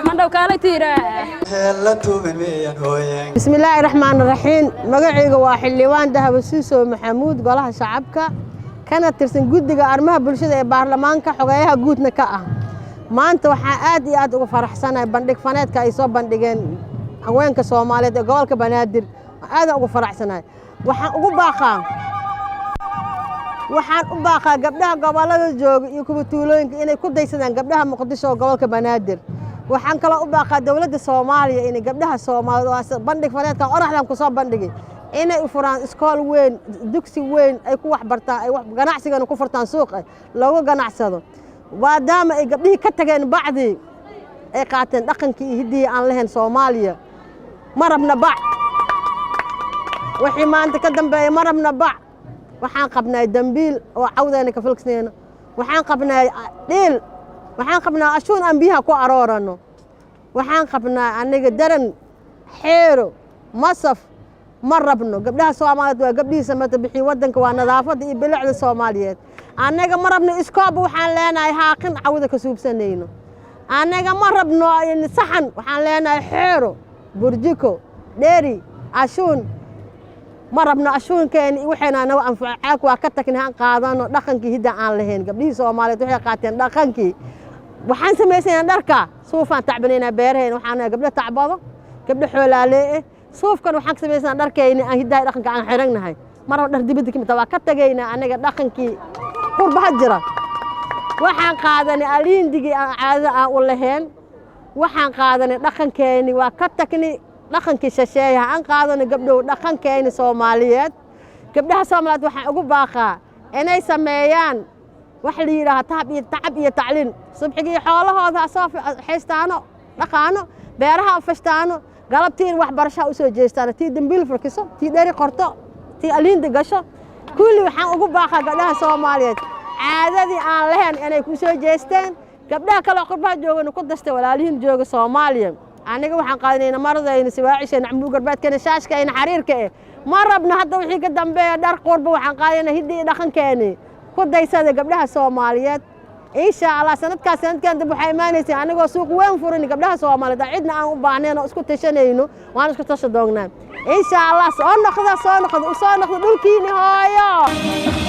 Mandhow kaalay tiira. Bismillaahi raxmaan raxiim. Magacayga waa Xildhibaan Dahabo Siisow Maxamuud, Golaha Shacabka, kana tirsan guddiga arrimaha bulshada ee baarlamaanka, xogeeyaha guudna ka ah. Maanta waxaan aad iyo aad uga faraxsanahay bandhig faneedka ay soo bandhigeen haweenka Soomaaliyeed ee gobolka Banaadir. Aadaan uga faraxsanahay. Waxaan u baaqaa gabdhaha gobollada jooga iyo kuwa tuulooyinka inay ku daysadaan gabdhaha Muqdisho oo gobolka Banaadir. Waxaan kaloo u baaqaa dowladda Soomaaliya inay gabdhaha Soomaaliyeed oo bandhig faneedkan oraxdan ku soo bandhigay inay u furaan iskool weyn, dugsi weyn ay ku waxbartaan, ay ganacsigana ku furtaan, suuqa looga ganacsado, maadaama ay gabdhihii ka tageen bacdii, ay qaateen dhaqankii iyo hiddihii aan lahayn Soomaaliya. Ma rabna bac. Wixii maanta ka dambeeya ma rabna bac. Waxaan qabnay dambiil oo cawdayna ka filgsnayno, waxaan qabnay dhiil, waxaan qabnaa ashuun aan biyaha ku aroorano, waxaan qabnaa aniga daran, xeero, masaf ma rabno. Gabdhaha Soomaaliyeed waa gabdhihii samata bixiy waddanka, waa nadaafadda iyo bilicda Soomaaliyeed. Annaga ma rabno iskooba, waxaan leenahay haaqin cawda ka suubsanayno. Annaga ma rabno saxan, waxaan leenahay xeero, burjiko, dheri, ashuun. Ma rabno ashuunkeeni waxayna naga anfaco. Caag waa ka tagnay, aan qaadano dhaqankii hidda aan lahayn. Gabdhihii Soomaaliyeed waxay qaateen dhaqankii. Waxaan samaysanaa dharka suufaan tacbanaynaa beerahayna. Waxaan nahay gabdho tacbado, gabdho xoolaalee eh. Suufkan waxaan ka samaysanaa dharkayni aan hiddaha dhaqanka aan xiragnahay. Marba dhar dibadda ka mid waa ka tagaynaa. Anaga dhaqankii qurbaha jira waxaan qaadanay, aliindigii aan caadada aan u lahayn waxaan qaadanay. Dhaqankeeni waa ka tagnay, dhaqankii shasheeyaha aan qaadanay. Gabdhow, dhaqankeeni Soomaaliyeed, gabdhaha Soomaaliyeed waxaan ugu baaqaa inay sameeyaan wax la yidhaaha tacab iyo tacab iyo tacliin. Subxigii xoolahooda ha soo xaystaano, dhaqaano, beeraha fashtaano, galabtiin waxbarashaha u soo jeestaano, tii dambiil furkiso, tii dheri qorto, tii aliinda gasho. Kulli waxaan ugu baaqaa gabdhaha Soomaaliyeed caadadii aan lahayn inay ku soo jeesteen. Gabdhaha kale oo qurbaha joogana ku dastay walaalihiin jooga Soomaaliya. Aniga waxaan qaadanayna maradayna, siwaacishayna, cambuur garbeedkayna, shaashkayna xariirka eh. Ma rabno hadda wixii ka dambeeya dhar qurba. Waxaan qaadanayna hiddii iyo dhaqankeeni. Ku daysada gabdhaha Soomaaliyeed. Insha Allah sanadkaas sanadkan dib waxaa imaanaysa anigoo suuq weyn furin gabdhaha Soomaaliyeed, aan cidna aan u baahnayn oo isku tashanayno. Waan isku tasha doognaa, insha Allah. Soo noqda, soo noqda, u soo noqda dhulkiini hooyo.